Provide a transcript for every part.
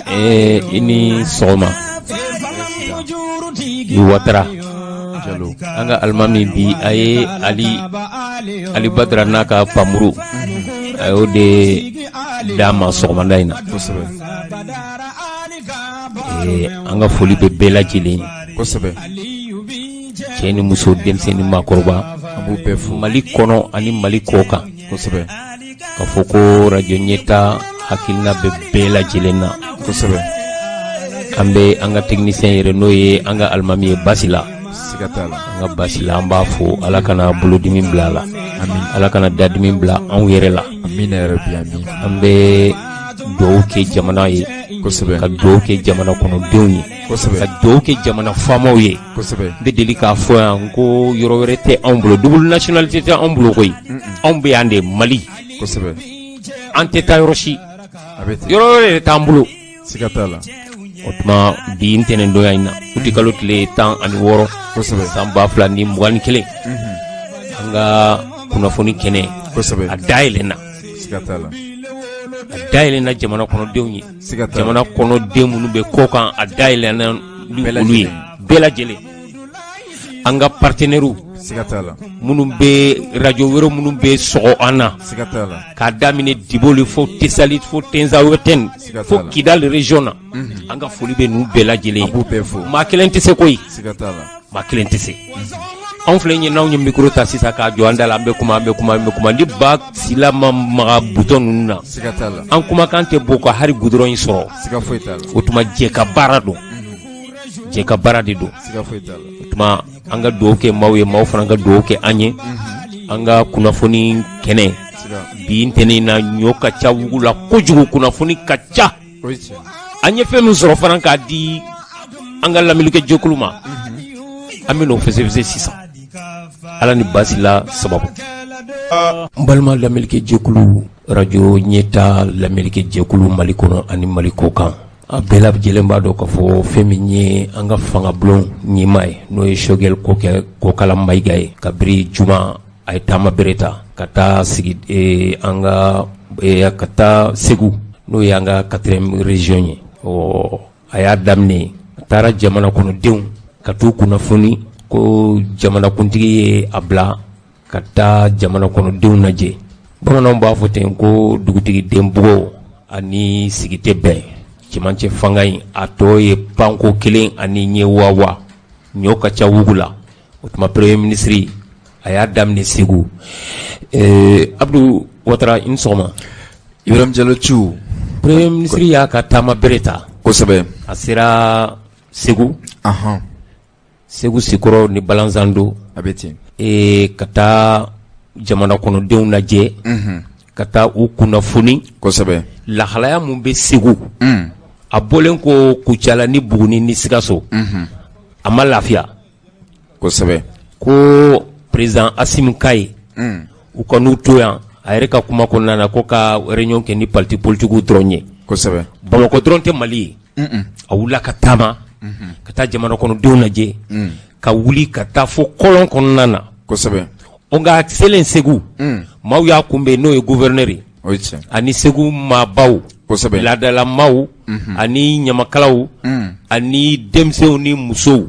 I ni sɔgɔma i Watara. Jalo. An ka alimami bi, a ye Ali Badara n'a ka pamuru, a y'o de d'a ma sɔgɔmada in na. An ka foli bɛ bɛɛ lajɛlen. Cɛ ni muso, denmisɛnnin ni maakɔrɔba, An b'u bɛɛ fo. Mali kɔnɔ ani Mali kɔ kan. Ka fɔ ko radio ɲɛta hakilina bɛ bɛɛ lajɛlen na. An bɛ an ka technicien yɛrɛ, n'o ye an ka alimami ye, Basila. Siga t'a la. An ka Basila, an b'a fo. Ala kana bolodimi bila a la. Amin. Ala kana dadimi bila anw yɛrɛ la. Amina yarabi, amin. An bɛ dugawu kɛ jamana ye, ka dugawu kɛ jamana kɔnɔdenw ye, ka dugawu kɛ jamana faamaw ye. N bɛ deli k'a fɔ yan ko yɔrɔ wɛrɛ tɛ anw bolo, double nationalité tɛ anw bolo koyi. Anw bɛ yan de, Mali. An tɛ taa yɔrɔ si. A bɛ ten. Yɔrɔ wɛrɛ de t'an bolo. Siga t'a la. O tuma bi ntɛnɛndonya in na, utikalo tile 16, san 2021, an ka kunnafoni kɛnɛ, a dayɛlɛnna. Siga t'a la. A dayɛlɛnna jamana kɔnɔdenw ye. Siga t'a la. Jamana kɔnɔden minnu bɛ kɔkan, a dayɛlɛnna ni olu ye, bɛɛ lajɛlen. An ka partenaires Siga t'a la. minnu bɛ radio wɛrɛ, minnu bɛ sɔgɔ an na, Siga t'a la. k'a daminɛ Diboli fo Tesali fo Tenzawetɛn Siga t'a fo la. Kidal région na, an ka foli bɛ ninnu bɛɛ lajɛlen An b'u bɛɛ fo. Maa kelen tɛ se koyi. Siga t'a la. Maa kelen tɛ se. Anw filɛ ɲɛ, n'anw ye micro ta sisan k'a jɔ an da la, an bɛ kuma, an bɛ kuma, an bɛ kuma, ni Basila ma maga bouton ninnu na, Siga t'a la. an kumakan tɛ bɔ ka hali goudron in sɔrɔ. Siga foyi t'a la. O tuma jɛ ka baara don, jɛ ka baara de don. Siga foyi t'a la. O tuma an ka dugawu kɛ maaw ye, maaw fana ka dugawu kɛ an ye. An ka kunnafoni kɛnɛ bi ntɛnɛn na, ɲɔ ka ca wugu la kojugu, kunnafoni ka ca. O ye tiɲɛ. An ye fɛn min sɔrɔ fana k'a di an ka lamɛnnikɛ jɛkulu ma, an bɛ n'o fɛsɛfɛsɛ sisan, Ala ni Basila sababu. N balima lamɛnnikɛ jɛkulu, radio ɲɛta lamɛnnikɛ jɛkulu, Mali kɔnɔ ani Mali kɔ kan, a bɛɛ lajɛlen b'a dɔn k'a fɔ fɛn min ye an ka fangabulon ɲɛmaa ye, n'o ye Choguel Kokala Mayiga ye, kabiri juma a ye taama bere ta ka taa sigi an ka ka taa Segu, n'o ye an ka quatrième région ye. Ɔ, a y'a daminɛ, a taara jamana kɔnɔdenw ka t'u kunnafoni ko jamanakuntigi ye a bila ka taa jamana kɔnɔdenw lajɛ. Bamananw b'a fɔ ten ko dugutigi den bugɔ ani sigi tɛ bɛn. Cɛmancɛ fanga in, a tɔ ye panko kelen ani ɲɛ wawa, ɲɔ ka ca wugu la. O tuma premier ministre a y'a daminɛ Segu. Abdu Watara, i ni sɔgɔma. Ibrahim Jalo Cu. Premier ministre y'a ka taama bere ta. A sera Segu. Segu Sikɔrɔ ni Balanzando. A bɛ ten. Ka taa jamana kɔnɔdenw lajɛ, ka taa u kunnafoni lahalaya mun bɛ Segu. A bɔlen ko Kucala ni Buguni ni Sikaso, a ma lafiya. Ko président Assimi ka ye u ka n'u to yan, a yɛrɛ ka kuma kɔnɔna na, ko ka réunion kɛ ni parti politique dɔrɔn ye. Bamakɔ dɔrɔn tɛ Mali ye. A wulila ka taama ka taa jamana kɔnɔdenw lajɛ, ka wuli ka taa fo kɔlɔn kɔnɔna na. O nka selen Segu, maaw y'a kunbɛn, n'o ye gouverneur ye ani Segu maabaw, laadalamaw ani ɲamakalaw ani denmisɛnw ni musow.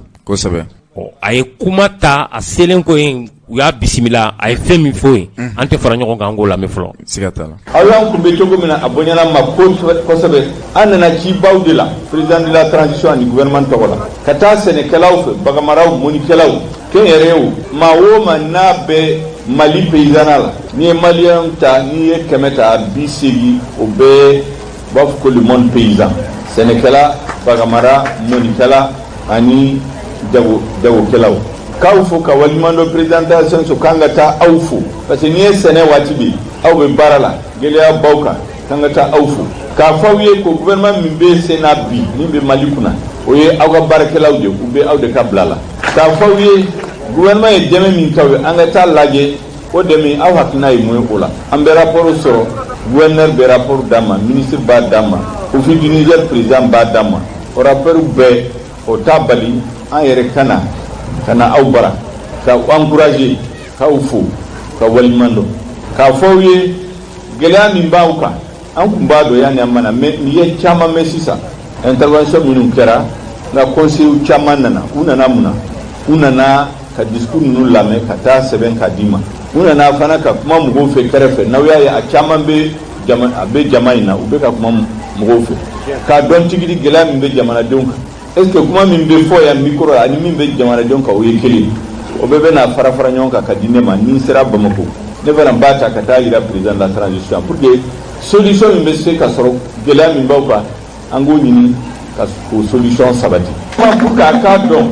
A ye kuma ta. A selen ko yen, u y'a bisimila. A ye fɛn min fɔ yen, an tɛ fara ɲɔgɔn kan, an k'o lamɛn fɔlɔ. Siga t'a la. Aw y'an kunbɛn cogo min na, a bonyana ma kosɛbɛ. An nana cibaw de la, président de la transition ani gouvernement tɔgɔ la, ka taa sɛnɛkɛlaw fɛ, baganmaraw, mɔnikɛlaw, kɛnyɛrɛyew, maa o maa n'a bɛ Mali paysanat la. N'i ye maliyɛn ta, n'i ye 100 ta, 80 o bɛɛ b'a fɔ ko le monde paysan: sɛnɛkɛla, baganmara, mɔnikɛla ani jagokɛlaw. K'aw fo ka waleɲuman dɔn présentation so, k'an ka taa aw fo, parce que n'i ye sɛnɛ waati bi, aw bɛ baara la, gɛlɛya b'aw kan, k'an ka taa aw fo k'a fɔ aw ye ko gouvernement min bɛ sen na bi, min bɛ Mali kunna, o ye aw ka baarakɛlaw de, u bɛ aw de ka bila la. K'a fɔ aw ye, gouvernement ye dɛmɛ min k'aw ye, an ka taa lajɛ o dɛmɛ, aw hakilina ye mun ye o la. An bɛ rapport sɔrɔ, gouverneur bɛ rapport d'an ma, ministre b'a d'an ma, Office du Niger président b'a d'an ma. O rapport bɛɛ, o t'a bali an yɛrɛ ka na ka na aw bara ka encourager, k'aw fo ka waleɲuman dɔn, k'a fɔ aw ye gɛlɛya min b'aw kan. An tun b'a dɔn yanni an ma na, mais nin ye caman mɛn sisan. Intervention minnu kɛra, nka conseillers caman nana. U nana mun na? U nana ka discours ninnu lamɛn ka taa sɛbɛn ka d'i ma. U nana fana ka kuma mɔgɔw fɛ kɛrɛfɛ. N'aw y'a ye, a caman bɛ jama, a bɛ jama in na, u bɛ ka kuma mɔgɔw fɛ k'a dɔn tigidi gɛlɛya min bɛ jamanadenw kan. Est ce que kuma min bɛ fɔ yan micro la ani min bɛ jamanadenw kan, o ye kelen? O bɛɛ bɛna fara fara ɲɔgɔn kan ka di ne ma. Ni n sera Bamakɔ, ne fana b'a ta ka taa yira président de la transition pour que solution min bɛ se ka sɔrɔ gɛlɛya min b'aw kan, an k'o ɲini ka o solution sabati pour que a k'a dɔn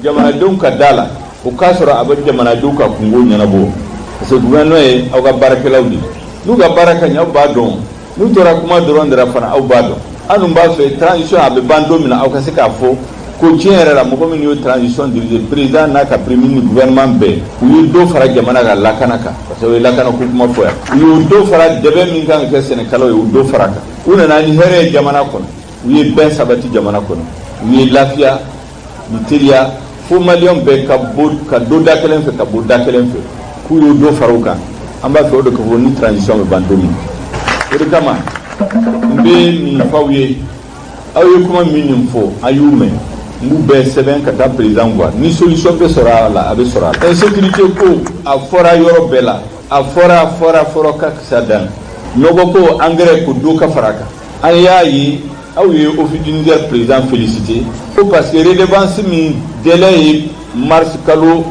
jamanadenw ka da la, o k'a sɔrɔ a bɛ jamanadenw ka kungo ɲɛnabɔ, parce que gouvernement ye aw ka baarakɛlaw de ye. N'u ka baara ka ɲɛ, aw b'a dɔn. N'u tora kuma dɔrɔn de la fana, aw b'a dɔn. An dun b'a fɛ transition a bɛ ban don min na, aw ka se k'a fɔ ko tiɲɛ yɛrɛ la, mɔgɔ minnu ye transition diriger, président n'a ka premier ministre, gouvernement bɛɛ, u ye dɔ fara jamana ka lakana kan, parce que u ye lakana ko kuma fɔ yan. U ye dɔ fara dɛmɛ min kan ka kɛ sɛnɛkɛlaw ye, u dɔ fara kan. U nana ni hɛrɛ ye jamana kɔnɔ, u ye bɛn sabati jamana kɔnɔ, u ye lafiya ni teriya fo maliyɛn bɛɛ ka bɔ ka don da kelen fɛ, ka bɔ da kelen fɛ, k'u y'o dɔ fara u kan. An b'a fɛ o de ka fɔ ni transition bɛ ban don min. O de kama n bɛ nin f'aw ye. Aw ye kuma min fɔ, a y'u mɛn, n b'u bɛɛ sɛbɛn ka taa président voir. Ni solution bɛ sɔrɔ a la, a bɛ sɔrɔ a la. Insécurité ko, a fɔra yɔrɔ bɛɛ la, a fɔra, a fɔra, a fɔra ka kisa dan nɔgɔ ko, engrais ko, dɔ ka fara a kan. An y'a ye, aw ye Office du Niger président félicité ko parce que redevance min délai ye mars kalo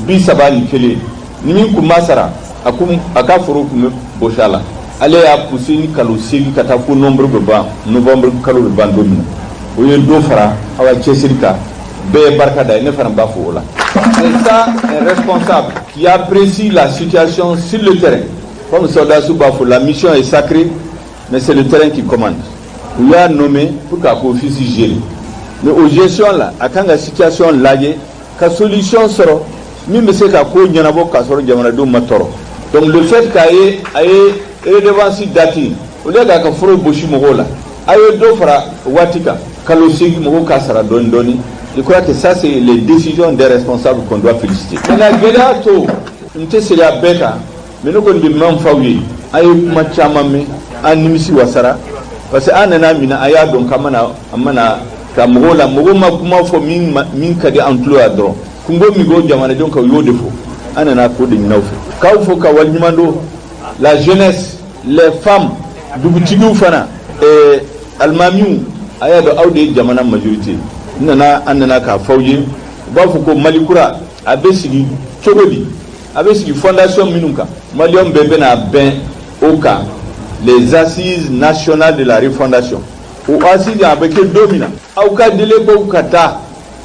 31, ni min kun ma sara, a kun a ka foro kun bɛ bɔsi a la. Ale y'a poussé ni kalo 8 ka taa fo novembre bɛ ban, novembre kalo bɛ ban don min na. O ye dɔ fara aw ka cɛsiri kan. Bɛɛ ye barika da ye, ne fana b'a fɔ o la. C'est ça, un responsable qui apprécie la situation sur le terrain. Comme soldat b'a fɔ, la mission est sacrée, mais c'est le terrain qui commande. U y'a nommé pour k'a ko office gérer, mais o gestion la, a kan ka situation lajɛ ka solution sɔrɔ min bɛ se ka ko ɲɛnabɔ k'a sɔrɔ jamanadenw ma tɔɔrɔ. Donc le fait k'a ye a ye redevance date, au lieu k'a ka foro gosi mɔgɔw la, a ye dɔ fara waati kan, kalo 8, mɔgɔw k'a sara dɔɔni dɔɔni. Je crois que ça, c'est les décisions des responsables qu'on doit féliciter. Maintenant, gɛlɛya to, n tɛ segin a bɛɛ kan, mais ne kɔni bɛ min f'aw ye, an ye kuma caman mɛn, an nimisi wasara, parce que an nana minɛ, a y'a dɔn k'an mana an mana ka mɔgɔw la, mɔgɔw ma kuma fɔ min min ka di an tulo la dɔrɔn. Kungo min ko jamanadenw kan, u y'o de fɔ. An nana k'o de ɲini aw fɛ, k'aw fo ka waleɲuman don, la jeunesse, les femmes, dugutigiw fana, alimamiw. A y'a dɔn aw de ye jamana majorité. N nana, an nana k'a fɔ aw ye. U b'a fɔ ko Mali kura a bɛ sigi cogo di? A bɛ sigi fondation minnu kan, maliyɛnw bɛɛ bɛna bɛn o kan, les Assises nationales de la refondation. O assises a bɛ kɛ don min na, aw ka délégués ka taa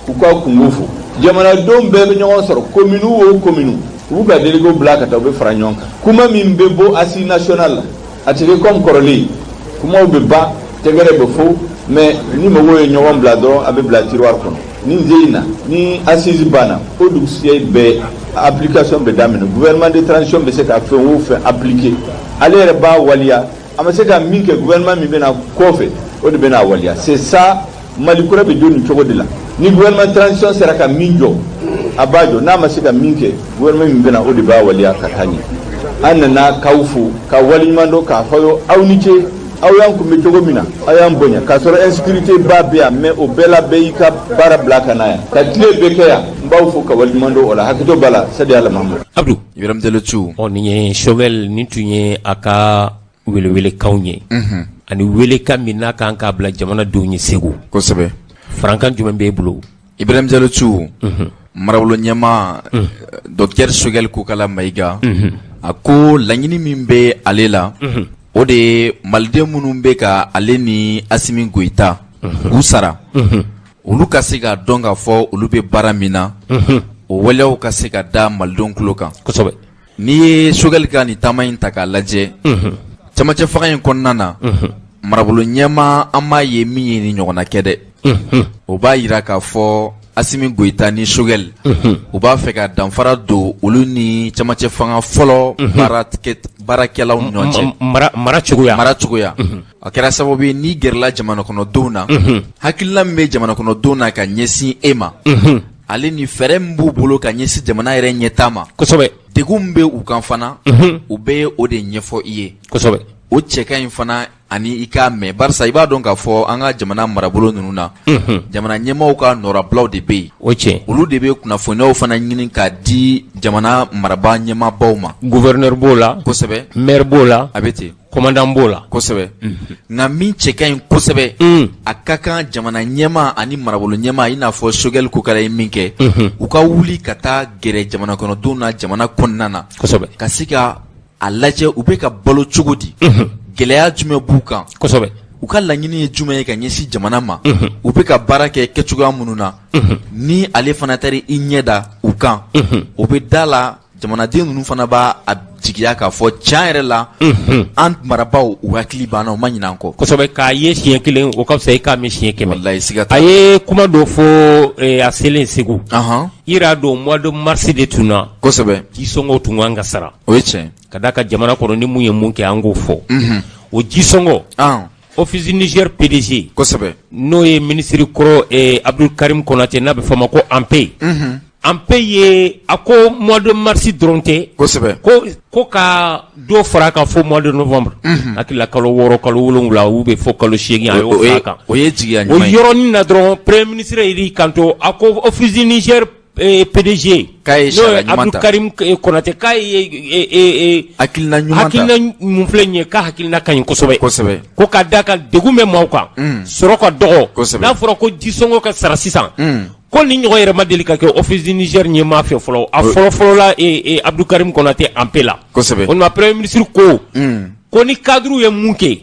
u ka kungo fɔ. Jamanadenw bɛɛ bɛ ɲɔgɔn sɔrɔ, commune o commune, u b'u ka délégués bila ka taa, u bɛ fara ɲɔgɔn kan. Kuma min bɛ bɔ assise nationale la, a tɛ kɛ comme kɔrɔlen, kumaw bɛ ban, tɛgɛrɛ bɛ fɔ, mais ni mɔgɔw ye ɲɔgɔn bila dɔrɔn, a bɛ bila tiroir kɔnɔ. Ni ze in na, ni assise banna, o dugusɛ bɛɛ application bɛ daminɛ. Gouvernement de transition bɛ se ka fɛn o fɛn appliquer, ale yɛrɛ b'a waliya. A ma se ka min kɛ, gouvernement min bɛna kɔfɛ, o de bɛna waliya. C'est ça, Mali kura bɛ don nin cogo de la. Ni gouvernement transition sera ka min jɔ, a b'a jɔ. N'a ma se ka min kɛ, gouvernement min bɛna, o de b'a waliya ka taa ɲɛ. An nana k'aw fo ka waleɲuman dɔn, k'a fɔ aw ni ce. Aw y'an kunbɛ cogo min na, aw y'an bonya k'a sɔrɔ insécurité ba bɛ yan, mais o bɛɛ la, bɛɛ y'i ka baara bila ka na yan ka tile bɛɛ kɛ yan. N b'aw fo ka waleɲuman dɔn o la. Hakɛto b'a la, sadi ala Mahamadu. Abdou. Ibrahim Diallo Thiou. Ɔ, nin ye Choguel, nin tun ye a ka welewelekanw ye ani welekan min n'a kan k'a bila jamanadenw ye Segu. Kosɛbɛ. Farankan jumɛn b'e bolo? Ibrahim Diallo Thiou, marabolo ɲɛmaa docteur Choguel Kokala Maïga, a ko laɲini min bɛ ale la, o de ye maliden minnu bɛ ka ale ni Assimi Goïta k'u sara, olu ka se k'a dɔn k'a fɔ olu bɛ baara min na, o waleyaw ka se ka da malidenw tulo kan. N'i ye Choguel ka nin taama in ta k'a lajɛ, camancɛ fanga in kɔnɔna na, marabolo ɲɛmaa, an m'a ye min ye nin ɲɔgɔnna kɛ dɛ. O b'a yira k'a fɔ Assimi Goïta ni Choguel, u b'a fɛ ka danfara don olu ni camancɛ fanga fɔlɔ baarakɛlaw ni ɲɔgɔn cɛ. Mara cogoya. Mara cogoya. A kɛra sababu ye, n'i gɛrɛla jamana kɔnɔdenw na, hakilina min bɛ jamana kɔnɔdenw na ka ɲɛsin e ma, ale ni fɛɛrɛ min b'u bolo ka ɲɛsin jamana yɛrɛ ɲɛtaa ma, degun min bɛ u kan fana, u bɛ o de ɲɛfɔ i ye. O cɛ ka ɲi fana ani i k'a mɛn, barisa i b'a dɔn k'a fɔ an ka jamana marabolo ninnu na, jamana ɲɛmaaw ka nɔrabilaw de bɛ yen. O tiɲɛ. Olu de bɛ kunnafoniyaw fana ɲini k'a di jamana marabaa ɲɛmaabaw ma. Gouverneur b'o la. Kosɛbɛ. Maire b'o la. A bɛ ten. Commandant b'o la. Kosɛbɛ. Nka min cɛ ka ɲi kosɛbɛ, a ka kan jamana ɲɛmaa ani marabolo ɲɛmaa, i n'a fɔ Sogɛli Kokala ye min kɛ, u ka wuli ka taa gɛrɛ jamana kɔnɔdenw na jamana kɔnɔna na. Kosɛbɛ. Ka se ka a lajɛ u bɛ ka balo cogo di, gɛlɛya jumɛn b'u kan, kosɛbɛ, u ka laɲini ye jumɛn ye ka ɲɛsin jamana ma, u bɛ ka baara kɛ kɛcogoya minnu na. Ni ale fana taara i ɲɛ da u kan, o bɛ da la jamanaden ninnu fana b'a a jigiya k'a fɔ tiɲɛ yɛrɛ la, an marabaaw, u hakili b'an na, u ma ɲinɛ an kɔ. Kosɛbɛ, k'a ye siɲɛ kelen, o ka fisa i k'a mɛn siɲɛ 100. Walayi, siga t'a A la. ye kuma dɔ fɔ a selen Segu. I yɛrɛ y'a dɔn, mois de mars de tun na. Jisɔngɔ tun kan ka sara. O ye tiɲɛ. Ka d'a kan jamana kɔnɔ, ni mun ye mun kɛ, an k'o fɔ. O jisɔngɔ, Office du Niger PDG, n'o ye minisiri kɔrɔ Abdul Karim Konate, n'a bɛ fɔ a ma ko Anpe. Anpe ye a ko mois de mars dɔrɔn tɛ. Ko ka dɔ fara a kan fo mois de novembre. Hakili la kalo 6, kalo 7 ou bɛ fo kalo 8, a y'o fara a kan. O ye jigiya O ɲuman ye. yɔrɔnin na dɔrɔn, premier ministre y'i kanto, a ko Office du Niger PDG K'a ye n'o ye sariya ɲuman Abdul ta. Karim Konate, k'a ye Hakilina ɲuman ta. Hakilina mun filɛ nin ye, k'a hakilina ka ɲi kosɛbɛ. Ko ka d'a kan degun bɛ maaw kan, sɔrɔ ka dɔgɔ. N'a fɔra ko jisɔngɔ ka sara sisan, ko ni ɲɔgɔn yɛrɛ ma deli ka kɛ Office du Niger ɲɛmaa fɛ fɔlɔ, a fɔlɔ fɔlɔla Abdul Karim Konate Anpe la. O tuma premier ministre ko ni cadre ye mun kɛ,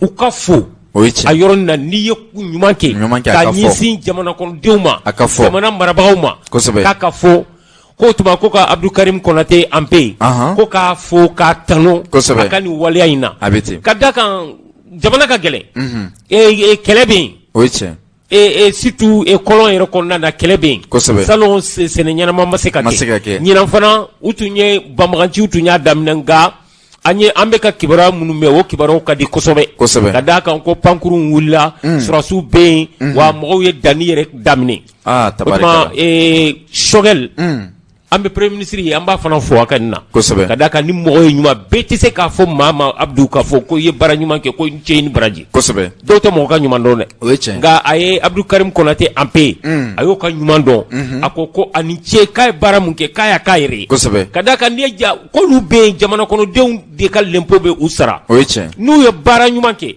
u ka fo. O ye tiɲɛ. A yɔrɔnin na, n'i ye ɲuman kɛ, Ɲuman kɛ, a ka ka fɔ. ɲɛsin jamana kɔnɔdenw ma, A ka fɔ. jamana marabagaw ma, k'a ka fɔ. K'o tuma ko ka Abdul Karim Konate Anpe, ko k'a fo k'a tanu a ka nin waleya in na. A bɛ ten. Ka d'a kan jamana ka gɛlɛn, kɛlɛ bɛ yen. O ye tiɲɛ. Surtout kɔlɔn yɛrɛ kɔnɔna na, kɛlɛ bɛ yen. Salon sɛnɛ ɲɛnama ma se ka Ma se ka kɛ. Ɲinan fana, u tun ye banbaganciw tun y'a daminɛ, nka an ye an bɛ ka kibaruya minnu mɛn, o kibaruyaw ka di kosɛbɛ. Ka d'a kan ko pankurun wulila, sɔrɔdasiw bɛ yen, wa mɔgɔw ye danni yɛrɛ daminɛ. Aa. O tuma Tabarikala. Choguel, an bɛ premier ministre ye, an b'a fana fo a ka nin na. Ka d'a kan ni mɔgɔ ye ɲuman, bɛɛ tɛ se k'a fɔ maa ma, Abdou, k'a fɔ ko i ye baara ɲuman kɛ, ko i ni ce, i ni baraji. Dɔw tɛ mɔgɔ ka ɲuman dɔn dɛ. O ye tiɲɛ. Nka a ye Abdou Karim Konate Anpe, a y'o ka ɲuman dɔn. A ko ko a ni ce, k'a ye baara mun kɛ, k'a y'a k'a yɛrɛ ye. Ka d'a kan n'i ye ja k'olu bɛ yen, jamana kɔnɔdenw de ka lɛnpo bɛ u sara. O ye tiɲɛ. N'u ye baara ɲuman kɛ,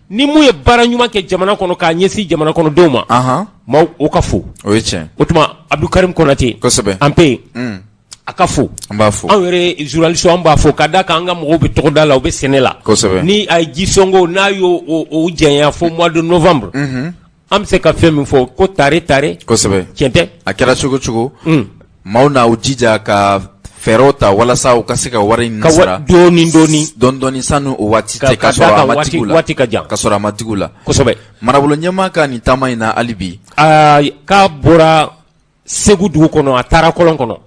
ni mun ye baara ɲuman kɛ jamana kɔnɔ k'a ɲɛsin jamana kɔnɔdenw ma, maaw o ka fo. O ye tiɲɛ. O tuma Abdou Karim Konate Anpe, a ka fo. An b'a fo. Anw yɛrɛ journaliste, an b'a fo, ka d'a kan an ka mɔgɔw bɛ tɔgɔda la, u bɛ sɛnɛ la. Ni a ye jisɔngɔ n'a y'o o janya fo mois de novembre, an bɛ se ka fɛn min fɔ ko tare tare. Tiɲɛ tɛ? A kɛra cogo cogo, maaw n'aw jija ka fɛɛrɛw ta walasa u ka se ka wari in Ka sara dɔɔni dɔɔni. Dɔɔni dɔɔni sani o waati Ka cɛ, ka ka d'a sɔrɔ a kan ma waati digi u la. Waati ka jan. Ka sɔrɔ a ma digi u la. Marabolo ɲɛmaa ka nin taama in na hali bi. Aa, k'a bɔra Segu dugu kɔnɔ, a taara kɔlɔn kɔnɔ.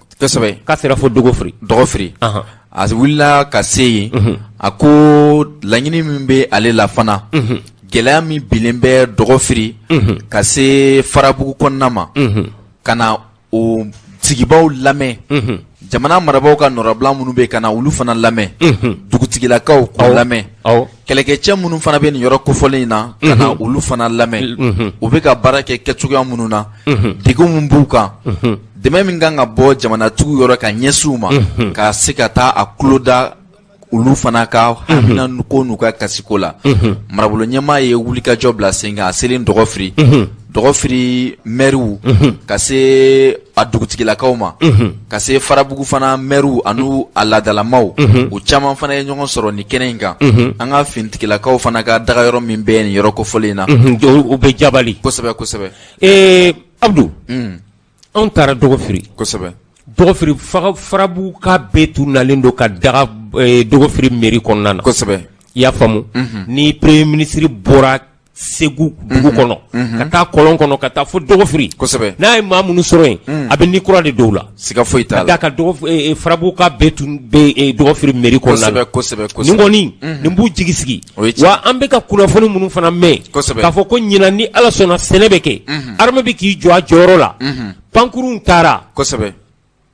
K'a sera fo Dɔgɔfiri. Dɔgɔfiri. A wulila ka se yen, a ko laɲini min bɛ ale la fana, gɛlɛya min bilen bɛ Dɔgɔfiri ka se Farabugu kɔnɔna ma, ka na o sigibaw lamɛn, jamana marabaaw ka nɔrabila minnu bɛ, ka na olu fana lamɛn, dugutigilakaw k'u lamɛn, kɛlɛkɛcɛ minnu fana bɛ nin yɔrɔ kofɔlen in na, ka na olu fana lamɛn, u bɛ ka baara kɛ kɛcogoya minnu na, degun min b'u kan, dɛmɛ min kan ka bɔ jamanatigiw yɔrɔ ka ɲɛsin u ma, ka se ka taa a tulo da olu fana ka hamina ko n'u ka kasiko la. Marabolo ɲɛmaa ye wulikajɔ bila sen kan. A selen Dɔgɔfiri, Dɔgɔfiri mɛriw ka se a dugutigilakaw ma, ka se Farabugu fana mɛriw ani a laadalamaw, u caman fana ye ɲɔgɔn sɔrɔ nin kɛnɛ in kan. An ka finitigilakaw fana ka dagayɔrɔ min bɛ nin yɔrɔ kofɔlen in na. U bɛ Jabali. Kosɛbɛ, kosɛbɛ. Abdou, anw taara Dɔgɔfiri. Dɔgɔfiri Farabuguka bɛɛ tun nalen don ka daga Dɔgɔfiri mairie kɔnɔna na. I y'a faamu, ni premier ministre bɔra Segu dugu kɔnɔ ka taa kɔlɔn kɔnɔ ka taa fo Dɔgɔfiri, n'a ye maa minnu sɔrɔ yen, a bɛ ni kura de don u la. Siga foyi t'a la. Ka d'a kan Farabuguka bɛɛ tun bɛ Dɔgɔfiri mairie kɔnɔna na. Nin kɔni, nin b'u jigi sigi. Wa an bɛ ka kunnafoni minnu fana mɛn, k'a fɔ ko ɲinan, ni Ala sɔnna, sɛnɛ bɛ kɛ, armée bɛ k'i jɔ a jɔyɔrɔ la, pankurunw taara.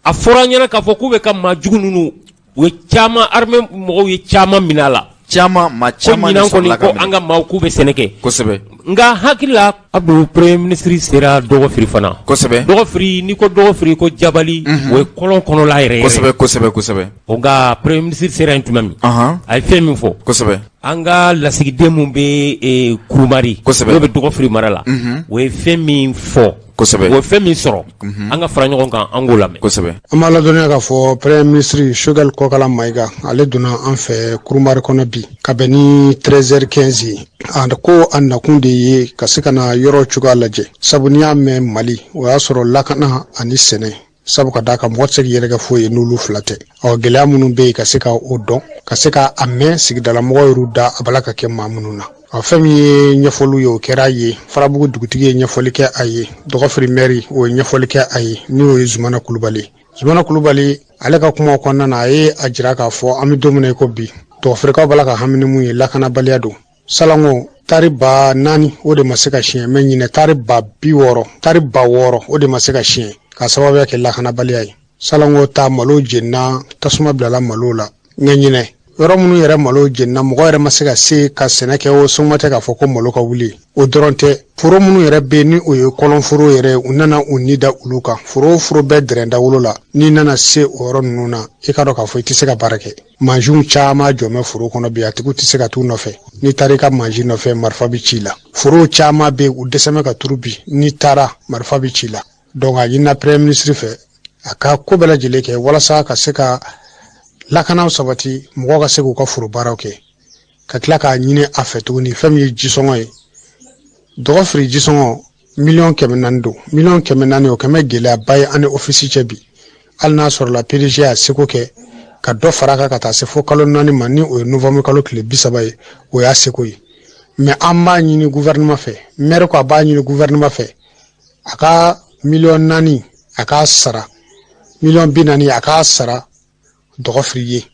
A fɔra an ɲɛna k'a fɔ k'u bɛ ka maa jugu ninnu, u ye caman, armée mɔgɔw ye caman minɛ a la. Caman, maa caman de sɔrɔla ka minɛ. Ko ɲinan kɔni ko an ka maaw k'u bɛ sɛnɛ kɛ. Kosɛbɛ. Nka hakili la Abdu, premier ministre sera Dɔgɔfiri fana. Kosɛbɛ. Dɔgɔfiri, n'i ko Dɔgɔfiri ko Jabali, o ye kɔlɔn kɔnɔla yɛrɛ yɛrɛ. Kosɛbɛ, kosɛbɛ, kosɛbɛ. O nka premier ministre sera yen tuma min, a ye fɛn min fɔ. Kosɛbɛ. An ka lasigiden min bɛ Kurumari, kosɛbɛ, n'o bɛ Dɔgɔfiri mara la, o ye fɛn min fɔ. Kosɛbɛ. O ye fɛn min sɔrɔ, an ka fara ɲɔgɔn kan, an k'o lamɛn. Kosɛbɛ. An b'a ladɔnniya k'a fɔ premier ministre Choguel Kokala Mayiga, ale donna an fɛ Kurumari kɔnɔ bi ka bɛn ni 13h15 ye. A ko a nakun de ye ka se ka na yɔrɔ cogoya lajɛ, sabu n'i y'a mɛn Mali, o y'a sɔrɔ lakana ani sɛnɛ, sabu ka d'a kan mɔgɔ tɛ se k'i yɛrɛ kɛ foyi ye n'olu fila tɛ. Ɔ gɛlɛya minnu bɛ yen, ka se ka o dɔn, ka se ka a mɛn sigidalamɔgɔw yɛrɛ da a bala ka kɛ maa minnu na. Ɔ fɛn min ye ɲɛfɔliw ye, o kɛra a ye. Farabugu dugutigi ye ɲɛfɔli kɛ a ye, Dɔgɔfiri mɛri o ye ɲɛfɔli kɛ a ye, ni o ye Zumana Kulubali. Zumana Kulubali ale ka kumaw kɔnɔna na, a ye a jira k'a fɔ an bɛ don min na i ko bi, Dɔgɔfirikaw b'a la ka hami ni mun ye, lakanabaliya don. Salanko tari 4000 o de ma se ka siɲɛ, mɛ ɲinɛ tari 60,000, tari 6000 o de ma se ka siɲɛ k'a sababuya kɛ lakanabaliya ye. Salanko ta malo jenina, tasuma bilala malo la, nka ɲinɛ yɔrɔ minnu yɛrɛ malo jenina, mɔgɔ yɛrɛ ma se ka se ka sɛnɛ kɛ, o soma tɛ k'a fɔ ko malo ka wuli. O dɔrɔn tɛ, foro minnu yɛrɛ bɛ ni o ye kɔlɔnforo yɛrɛ, u nana u ni da olu kan. Foro o foro bɛɛ dɛrɛnda wolo la, n'i nana se o yɔrɔ ninnu na, i k'a dɔn k'a fɔ i tɛ se ka baara kɛ. Mansinw caman jɔ bɛ foro kɔnɔ bi, a tigiw tɛ se ka t'u nɔfɛ. N'i taara i ka mansin nɔfɛ, marifa bɛ ci i la. Forow caman bɛ yen, u dɛsɛ bɛ ka turu bi, n'i taara, marifa bɛ ci i la. Donc a ɲinina premier ministre fɛ a ka ko bɛɛ lajɛlen kɛ walasa ka se ka lakanaw sabati, mɔgɔw ka se k'u ka foro baaraw kɛ. Ka tila k'a ɲini a fɛ tuguni, fɛn min ye jisɔngɔ ye, Dɔgɔfiri jisɔngɔ 400 millions don. 400 millions, o kɛmɛ gɛlɛyaba ye an ni ofisi cɛ bi. Hali n'a sɔrɔla PDG y'a seko kɛ ka dɔ fara a kan ka taa se fo kalo 4 ma, ni o ye novembre kalo tile 30 ye, o y'a seko ye. Mais an b'a ɲini gouvernement fɛ, maire ko a b'a ɲini gouvernement fɛ a ka 4 millions a k'a sara, 40 millions a k'a sara Dɔgɔfiri ye,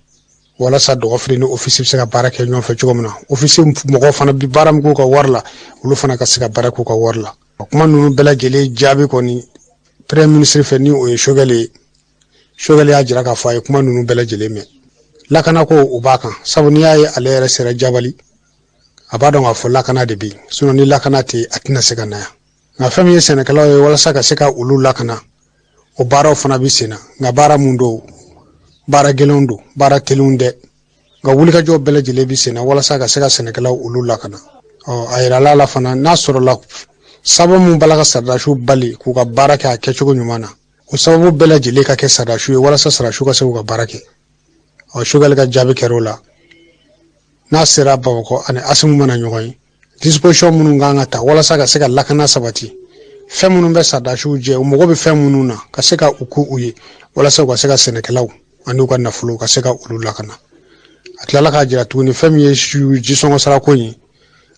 walasa Dɔgɔfiri ni ofisi bɛ se ka baara kɛ ɲɔgɔn fɛ cogo min na. Ofisi mɔgɔw fana bi baara min k'u ka wari la, olu fana ka se ka baara k'u ka wari la. O kuma ninnu bɛɛ lajɛlen jaabi kɔni premier ministre fɛ, ni o ye Choguel ye, Choguel y'a jira k'a fɔ a ye kuma ninnu bɛɛ lajɛlen mɛn. Lakanako o b'a kan, sabu n'i y'a ye ale yɛrɛ sera Jabali, a b'a dɔn k'a fɔ lakana de bɛ yen. Sinon ni lakana tɛ yen, a tɛna se ka na yan. Nka fɛn min ye sɛnɛkɛlaw ye, walasa ka se ka olu lakana, o baaraw fana bɛ sen na. Nka baara mun don, baara gɛlɛnw don, baara teliw dɛ, nka wulikajɔ bɛɛ lajɛlen bɛ sen na walasa ka se ka sɛnɛkɛlaw olu lakana. Ɔ a yirala la fana, n'a sɔrɔla sababu mun b'a la ka sɔrɔdasiw bali k'u ka baara kɛ a kɛcogo ɲuman na, o sababu bɛɛ lajɛlen ka kɛ sɔrɔdasiw ye, walasa sɔrɔdasiw ka se k'u ka baara kɛ. Ɔ Choguel ka jaabi kɛra o la. N'a sera Bamakɔ, ani Asimu mana ɲɔgɔn ye, disposition minnu kan ka ta walasa ka se ka lakana sabati, fɛn minnu bɛ sɔrɔdasiw jɛ, u mago bɛ fɛn minnu na, ka se ka u k'u u ye walasa u ka se ka sɛnɛkɛlaw ani u ka nafolo ka se ka olu lakana. A tilala k'a jira tuguni, fɛn min ye jisɔngɔ sarako ye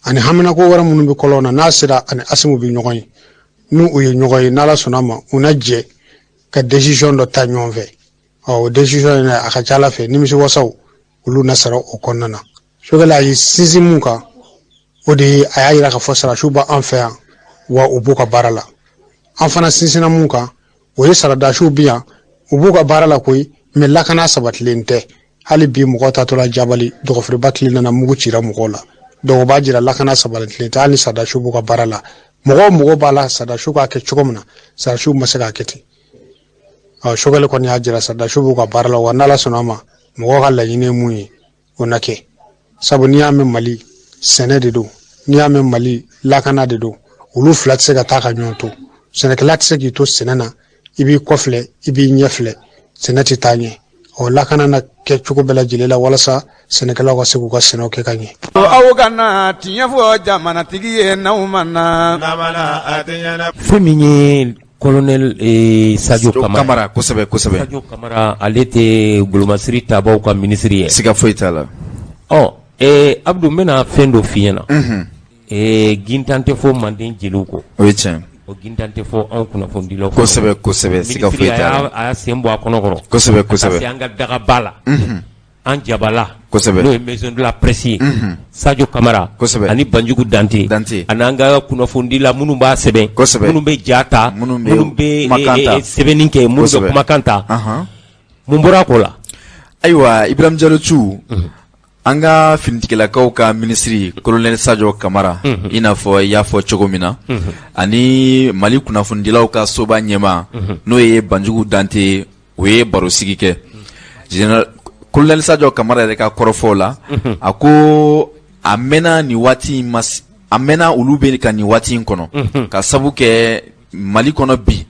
ani haminako wɛrɛ minnu bɛ kɔlɔn na, n'a sera ani Asimu bɛ ɲɔgɔn ye, n'u u ye ɲɔgɔn ye, n'Ala sɔnna ma, u na jɛ ka décision dɔ ta ɲɔgɔn fɛ. Ɔ o décision in, a ka ca Ala fɛ, nimisiwasaw olu na sara o kɔnɔna na. Choguel a ye sinsin mun kan, o de ye a y'a jira k'a fɔ sɔrɔdasiw b'an fɛ yan, wa u b'u ka baara la. An fana sinsinna mun kan, o ye sɔrɔdasiw bi yan, u b'u ka baara la koyi, mɛ lakana sabatilen tɛ hali bi. Mɔgɔw taatɔla Jabali, Dɔgɔfiriba tile nana, mugu cira mɔgɔw la. Donc o b'a jira lakana sabatilen tɛ, hali ni sɔrɔdasiw b'u ka baara la. Mɔgɔw mɔgɔ b'a la sɔrɔdasiw k'a kɛ cogo min na, sɔrɔdasiw ma se k'a kɛ ten. Ɔ Choguel kɔni y'a jira sɔrɔdasiw b'u ka baara la, wa n'Ala sɔnna a ma, mɔgɔw ka laɲini ye mun ye, o na kɛ. Sabu n'i y'a mɛn Mali, sɛnɛ de don, n'i y'a mɛn Mali, lakana de don. Olu fila tɛ se ka taa ka ɲɔgɔn to. Sɛnɛkɛla tɛ se k'i to sɛnɛ na, i b'i kɔ filɛ, i b'i ɲɛ filɛ, sɛnɛ tɛ taa ɲɛ. Ɔ lakana na kɛ cogo bɛɛ lajɛlen la walasa sɛnɛkɛlaw ka se k'u ka sɛnɛw kɛ ka ɲɛ. Aw kana tiɲɛ fɔ jamanatigi ye n'aw ma na. Fɛn min ye colonel Sadio Kamara. Kosɛbɛ, kosɛbɛ. Sadio Kamara, ale tɛ golomasiri tabaw ka minisiri ye. Siga foyi t'a la. Ɔ Abdou, n bɛna fɛn dɔ f'i ɲɛna. Gintan tɛ fɔ manden jeliw kɔ. O ye tiɲɛ. O gintan tɛ fɔ anw kunnafonidilaw kɔ. Kosɛbɛ, kosɛbɛ, siga foyi t'a la. A y'a sen bɔ a kɔnɔ kɔrɔ. Kosɛbɛ, kosɛbɛ. Ka se an ka dagaba la. An jabala. Kosɛbɛ. N'o ye maison de la presse ye. Sadio Kamara. Kosɛbɛ. Ani Banjugu Dante. Dante. Ani an ka kunnafonidila minnu b'a sɛbɛn. Kosɛbɛ. Minnu bɛ ja ta. Minnu bɛ kumakan ta. Sɛbɛnni kɛ, minnu bɛ kumakan ta. Mun bɔra a ko la? Ayiwa, Ibrahim Jalo Cu. An ka finitigilakaw ka minisiri kolonɛli Sajo Kamara i n'a fɔ i y'a fɔ cogo min na ani Mali kunnafonidilaw ka soba ɲɛmaa n'o ye Banjugu Dante ye, o ye barosigi kɛ. Kolonɛli Sajo Kamara yɛrɛ ka kɔrɔfɔw la, a ko a mɛnna nin waati in ma, a mɛnna olu bɛ ka nin waati in kɔnɔ ka sabu kɛ Mali kɔnɔ bi,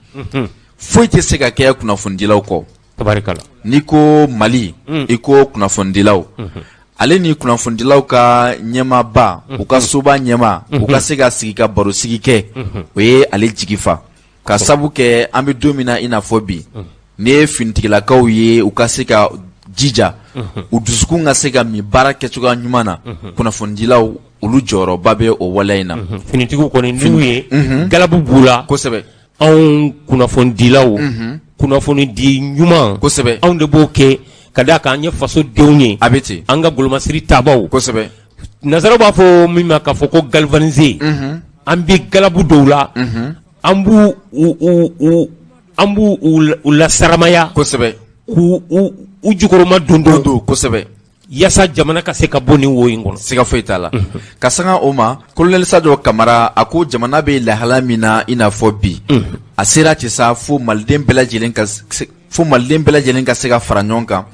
foyi tɛ se ka kɛ kunnafonidilaw kɔ. Tabarikala. N'i ko Mali, i ko kunnafonidilaw. Ale ni kunnafonidilaw ka ɲɛmaaba, u ka soba ɲɛmaa, u ka se ka sigi ka barosigi kɛ, o ye ale jigi fa. Ka sabu kɛ an bɛ don min na i n'a fɔ bi, n'i ye finitigilakaw ye u ka se ka jija, u dusukun ka se ka min baara kɛcogoya ɲuman na, kunnafonidilaw olu jɔyɔrɔba bɛ o waleya in na. Finitigiw kɔni n'u ye galabu b'u la. Kosɛbɛ. Anw kunnafonidilaw kunnafoni di ɲuman kosɛbɛ anw de b'o kɛ ka d'a kan an ye fasodenw ye a bɛ ten an ka golomasiri tabaw kosɛbɛ nansaraw b'a fɔ min ma k'a fɔ ko galvaniser an bɛ galabu dɔw la an b'u an b'u u lasaramaya kosɛbɛ k'u u jukɔrɔma don don kosɛbɛ Yaasa jamana ka se ka bɔ nin wo in kɔnɔ siga foyi t'a la ka sanga o ma kolonɛli Sajo Kamara a ko jamana bɛ lahala min na i n'a fɔ bi a sera cɛ sa fo maliden bɛɛ lajɛlen ka fo maliden bɛɛ lajɛlen ka se ka fara ɲɔgɔn kan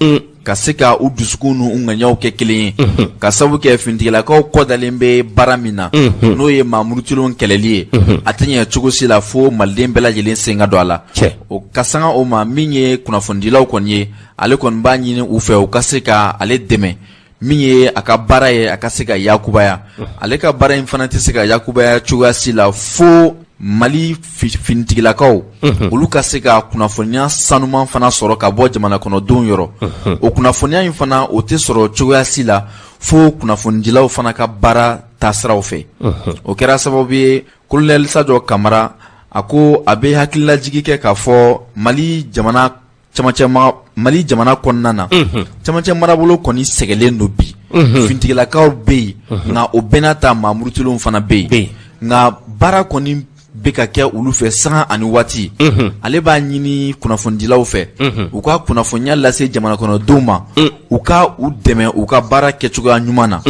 ka se ka u dusukun n'u ŋaniyaw kɛ kelen ye ka sabu kɛ finitigilakaw kɔ dalen bɛ baara min na n'o ye maa murutilenw kɛlɛli ye a tɛ ɲɛ cogo si la fo maliden bɛɛ lajɛlen sen ka don a la o ka sanga o ma min ye kunnafonidilaw kɔni ye ale kɔni b'a ɲini u fɛ u ka se ka ale dɛmɛ min ye a ka baara ye a ka se ka yakubaya ale ka baara in fana tɛ se ka yakubaya cogoya si la fo mali finitigilakaw olu ka se ka kunnafoniya sanuman fana sɔrɔ ka bɔ jamana kɔnɔdenw yɔrɔ o kunnafoniya in fana o tɛ sɔrɔ cogoya si la fo kunnafonidilaw fana ka baara taasiraw fɛ o kɛra sababu ye kolonɛli Sajo Kamara a ko a bɛ hakililajigi kɛ k'a fɔ mali jamana camancɛ mali jamana kɔnɔna na camancɛ marabolo kɔni sɛgɛnlen don bi finitigilakaw bɛ yen nka o bɛɛ n'a ta maa murutilenw fana bɛ yen nka baara kɔni bɛ ka kɛ olu fɛ sanga ani waati ale b'a ɲini kunnafonidilaw fɛ u ka kunnafoniya lase jamana kɔnɔdenw ma u ka u dɛmɛ u ka baara kɛcogoya ɲuman na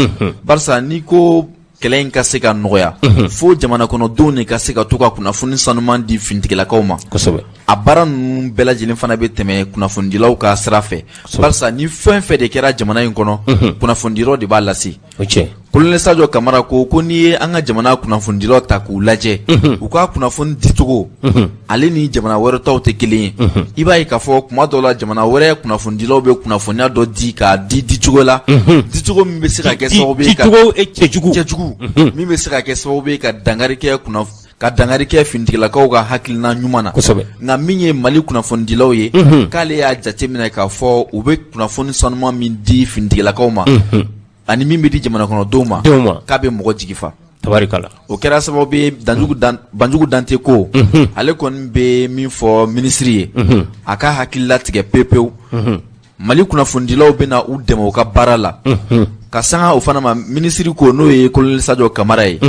barisa n'i ko kɛlɛ in ka se ka nɔgɔya fo jamana kɔnɔdenw de ka se ka to ka kunnafoni sanuman di finitigilakaw ma kosɛbɛ a baara ninnu bɛɛ lajɛlen fana bɛ tɛmɛ kunnafonidilaw ka sira fɛ barisa ni fɛn fɛn de kɛra jamana in kɔnɔ kunnafonidilaw de b'a lase kolonɛli Sajo Kamara ko ko n'i ye an ka jamana kunnafonidilaw ta k'u lajɛ u ka kunnafoni dicogo ale ni jamana wɛrɛ taw tɛ kelen ye i b'a ye k'a fɔ kuma dɔw la jamana wɛrɛ kunnafonidilaw bɛ kunnafoniya dɔ di k'a di dicogo la dicogo min bɛ se ka kɛ sababu ye ka cɛjugu cɛjugu min bɛ se ka kɛ sababu ye ka dankari kɛ ka dankari kɛ finitigilakaw ka hakilina ɲuman na kosɛbɛ nka min ye Mali kunnafonidilaw ye k'ale y'a jateminɛ k'a fɔ u bɛ kunnafoni sanuman min di finitigilakaw ma ani min bɛ di jamana kɔnɔdenw ma denw ma k'a bɛ mɔgɔ jigi fa tabarikala o kɛra sababu ye Banjugu Dante ko ale kɔni bɛ min fɔ minisiri ye a ka hakili latigɛ pewu pewu Mali kunnafonidilaw bɛna u dɛmɛ u ka baara la ka sanga o fana ma minisiri ko n'o ye kolonɛli Sajo Kamara ye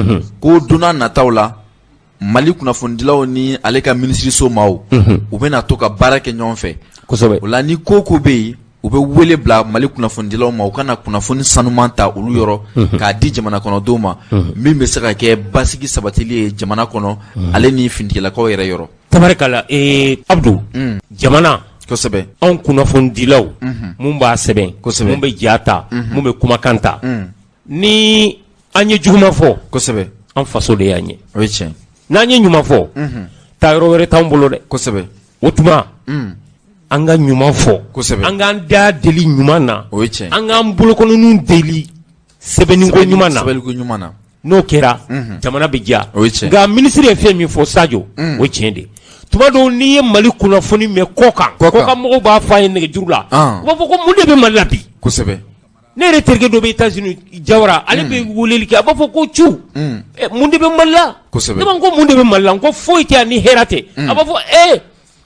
ko don nataw la Mali kunnafonidilaw ni ale ka minisiriso maaw u bɛna to ka baara kɛ ɲɔgɔn fɛ kosɛbɛ o la ni ko ko bɛ yen u bɛ wele bila Mali kunnafonidilaw ma u ka na kunnafoni sanuman ta olu yɔrɔ k'a di jamana kɔnɔdenw ma min bɛ se ka kɛ basigi sabatili ye jamana kɔnɔ ale ni finitigilakaw yɛrɛ yɔrɔ tabarikala ee Abdu jamana kosɛbɛ anw kunnafonidilaw mun b'a sɛbɛn kosɛbɛ mun bɛ ja ta mun bɛ kumakan ta ni an ye juguman fɔ kosɛbɛ an faso de y'an ye o ye tiɲɛ n'an ye ɲuman fɔ taa yɔrɔ wɛrɛ t'an bolo dɛ kosɛbɛ o tuma an ka ɲuman fɔ kosɛbɛ an k'an da deli ɲuman na o ye tiɲɛ an k'an bolokɔnɔninw deli sɛbɛnniko ɲuman na sɛbɛniko ɲuman na n'o kɛra jamana bɛ diya o ye tiɲɛ nka minisiri ye fɛn min fɔ Sajo o ye tiɲɛ de tuma dɔw n'i ye Mali kunnafoni mɛn kɔkan kɔkan mɔgɔw b'a fɔ an ye nɛgɛjuru la u b'a fɔ ko mun de bɛ Mali la bi kosɛbɛ ne yɛrɛ terikɛ dɔ bɛ États-Unis Jawara ale bɛ weleli kɛ a b'a fɔ ko cu mun de bɛ Mali la ne b'a ko mun de bɛ Mali la n ko foyi tɛ yan ni hɛrɛ tɛ a b'a fɔ ee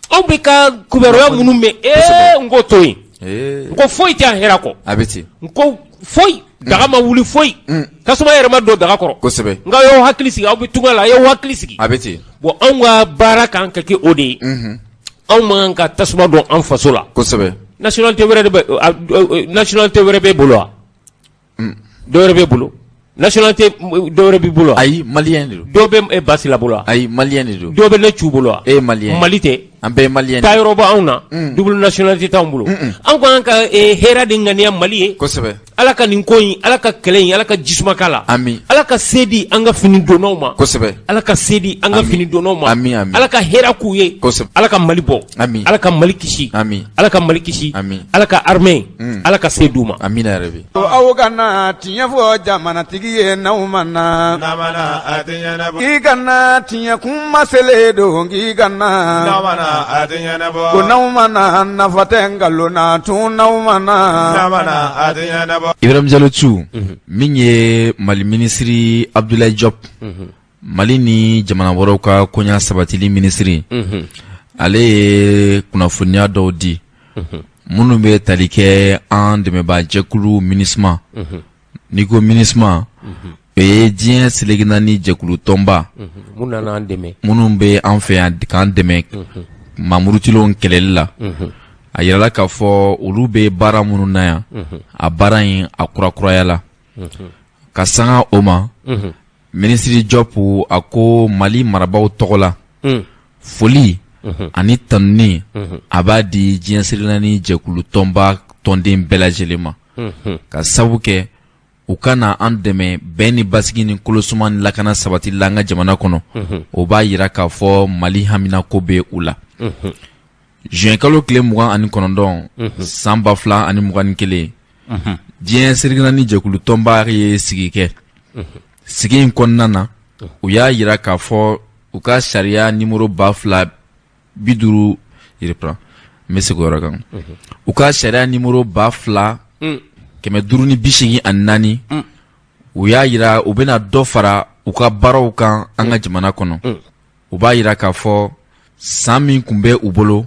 anw bɛ ka kibaruya minnu mɛn ee n ko to yen n ko foyi tɛ yan hɛrɛ kɔ a bɛ ten n ko foyi daga ma wuli foyi tasuma yɛrɛ ma don daga kɔrɔ kosɛbɛ nka y'aw hakili sigi aw bɛ tunga la a y'aw hakili sigi a bɛ ten bon anw ka baara kan ka kɛ o de ye anw man kan ka tasuma don an faso la kosɛbɛ nationalité wɛrɛ de bɛ nationalité wɛrɛ b'e bolo wa Dɔw wɛrɛ b'e bolo nationalité, dɔw wɛrɛ b'i bolo? Ayi, malien de don. Dɔw bɛ Basila bolo? Ayi, malien de don. Dɔw bɛ ne cu bolo? E ye malien. Mali tɛ. An bɛɛ ye malien. Taa yɔrɔ bɔ anw na, double nationalité t'anw bolo. An ko an ka hɛrɛ de ŋaniya Mali ye. Ala ka nin ko in, Ala ka kɛlɛ in, Ala ka jisuma k'a la. Ami. Ala ka se di an ka fini donnaw ma. Ala ka se di an ka Ami. fini donnaw ma. Ami, ami. Ala ka hɛrɛ k'u ye. Ala ka Mali bɔ. Ami. Ala ka Mali kisi. Ami. Ala ka Mali kisi. Ami. Ala ka armée, Ala ka se d'u ma. Amina yarabi. Aw kana tiɲɛ fɔ jamanatigi ye n'aw ma na. K'i kana tiɲɛ kuma selen don, k'i kana ko n'aw ma na, nafa tɛ nkalon na tun n'aw ma na. Ibrahim Jalo Cu, min ye Mali minisiri Abdoulaye Diop, Mali ni jamana wɛrɛw ka koɲa sabatili minisiri, ale ye kunnafoniya dɔw di minnu bɛ tali kɛ an dɛmɛbaajɛkulu MINUSMA. N'i ko MINUSMA, o ye diɲɛ seleke naani jɛkulu tɔnba Mun nana an dɛmɛ. minnu bɛ an fɛ yan k'an dɛmɛ maa murutilenw kɛlɛli la. A yirala k'a fɔ olu bɛ baara minnu na yan, a baara in a kurakuraya la ka sanga o ma. Minisiri Diop a ko Mali marabaaw tɔgɔ la, foli ani tanuni a b'a di diɲɛ seleke naani jɛkulu tɔnba tɔnden bɛɛ lajɛlen ma, ka sabu kɛ u ka na an dɛmɛ bɛn ni basigi ni kolosuma ni lakana sabati la an ka jamana kɔnɔ. O b'a yira k'a fɔ Mali haminako bɛ u la. Juin kalo tile 29 san 2021, diɲɛ seleke naani jɛkulu tɔnba ye sigi kɛ. Sigi in kɔnɔna na, u y'a yira k'a fɔ u ka sariya nimoro 2050, reprend, n bɛ segin o yɔrɔ kan, u ka sariya nimoro 2584, u y'a yira u bɛna dɔ fara u ka baaraw kan an ka jamana kɔnɔ. U b'a yira k'a fɔ san min tun bɛ u bolo,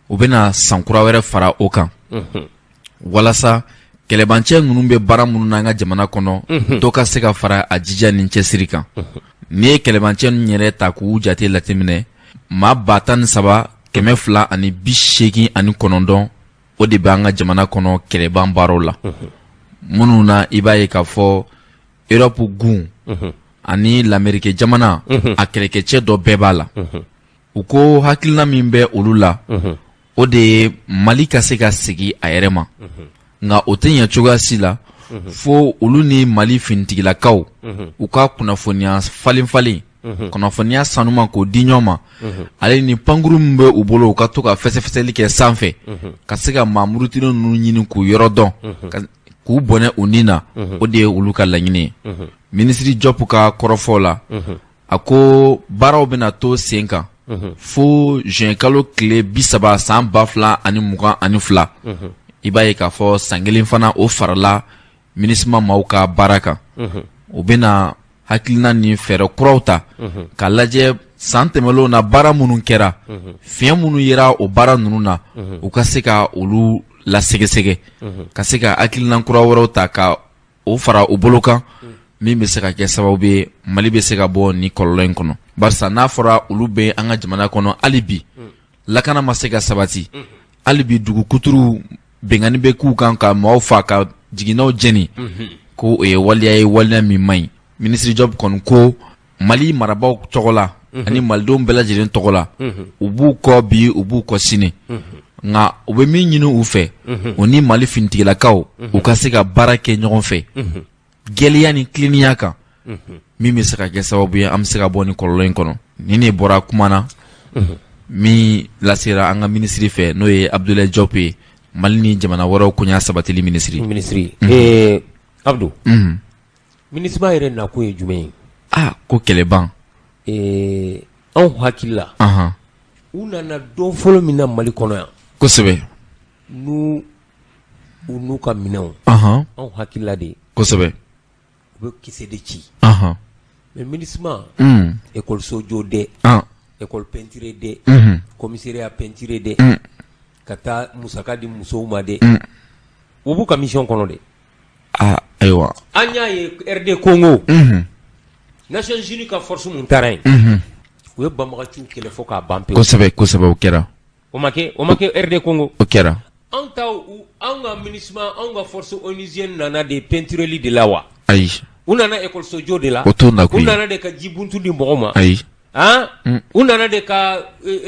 u bɛna san kura wɛrɛ fara o kan, walasa kɛlɛbancɛ ninnu bɛ baara minnu na an ka jamana kɔnɔ, dɔ ka se ka fara a jija ni cɛsiri kan. N'i ye kɛlɛbancɛ ninnu yɛrɛ ta k'u jate lateminɛ, maa 13,289, o de bɛ an ka jamana kɔnɔ kɛlɛban baaraw la. Minnu na, i b'a ye k'a fɔ Europe gun ani Lamerike jamana, a kɛlɛkɛcɛ dɔ bɛɛ b'a la. U ko hakilina min bɛ olu la, o de ye Mali ka se ka sigi a yɛrɛ ma, nka o tɛ ɲɛ cogoya si la fo olu ni Mali finitigilakaw u ka kunnafoniya falen falen, kunnafoniya sanuman k'o di ɲɔgɔn ma, ale ni pankuru min bɛ u bolo, u ka to ka fɛsɛfɛsɛli kɛ sanfɛ ka se ka maa murutilen ninnu ɲini k'u yɔrɔ dɔn, k'u bɔnɛ u ni na. O de ye olu ka laɲini ye. Minisiri Diop ka kɔrɔfɔ la, a ko baaraw bɛna to sen kan fo juin kalo tile 30 san 2022. I b'a ye k'a fɔ san kelen fana o farala MINUSMA maaw ka baara kan. U bɛna hakilina ni fɛɛrɛ kuraw ta k'a lajɛ san tɛmɛnlenw na baara minnu kɛra, fiɲɛ minnu yera o baara ninnu na, u ka se ka olu lasɛgɛsɛgɛ, ka se ka hakilina kura wɛrɛw ta ka o fara u bolo kan, min bɛ se ka kɛ sababu ye Mali bɛ se ka bɔ nin kɔlɔlɔ in kɔnɔ. Barisa n'a fɔra olu bɛ an ka jamana kɔnɔ, hali bi lakana ma se ka sabati, hali bi dugu kuturuw binkanni bɛ k'u kan ka maaw fa, ka jiginɛw jeni, ko o ye waleya ye, waleya min man ɲi. Minisiri Diop kɔni ko Mali marabaaw tɔgɔ la ani malidenw bɛɛ lajɛlen tɔgɔ la, u b'u kɔ bi, u b'u kɔ sini, nka u bɛ min ɲini u fɛ, u ni Mali finitigilakaw u ka se ka baara kɛ ɲɔgɔn fɛ gɛlɛya ni tilennenya kan, min bɛ se ka kɛ sababu ye an bɛ se ka bɔ nin kɔlɔlɔ in kɔnɔ. Nin de bɔra kuma na min lasera an ka minisiri fɛ, n'o ye Abdoulaye Diop ye, Mali ni jamana wɛrɛw koɲa sabatili minisiri. Minisiri Abdou, MINUSMA yɛrɛ nakun ye jumɛn ye? Aa, ko kɛlɛban. Anw hakili la, u nana don fɔlɔ min na Mali kɔnɔ yan, n'u u n'u ka minɛnw, anw hakilila de ye, u bɛ kisɛ de ci. Mais MINUSMA, ekɔliso jɔ dɛ, école peinturée dɛ, commissariat peinturé dɛ, ka taa musaka di musow ma dɛ, u b'u ka mission kɔnɔ dɛ. Aa, ayiwa. An y'a ye RD Congo, Nations Unies ka force mun taara yen, u ye banbagaciw kɛlɛ fo k'a ban pewu. Kosɛbɛ kosɛbɛ, o kɛra. O ma kɛ, o ma kɛ RD Congo? O kɛra. Anw ta anw ka MINUSMA, anw ka force onusienne nana de peintureli de la wa? Ayi. U nana école sojɔ de la? O t'u nakun ye. U nana de ka jibuntu di mɔgɔw ma? Ayi. Han, u nana de ka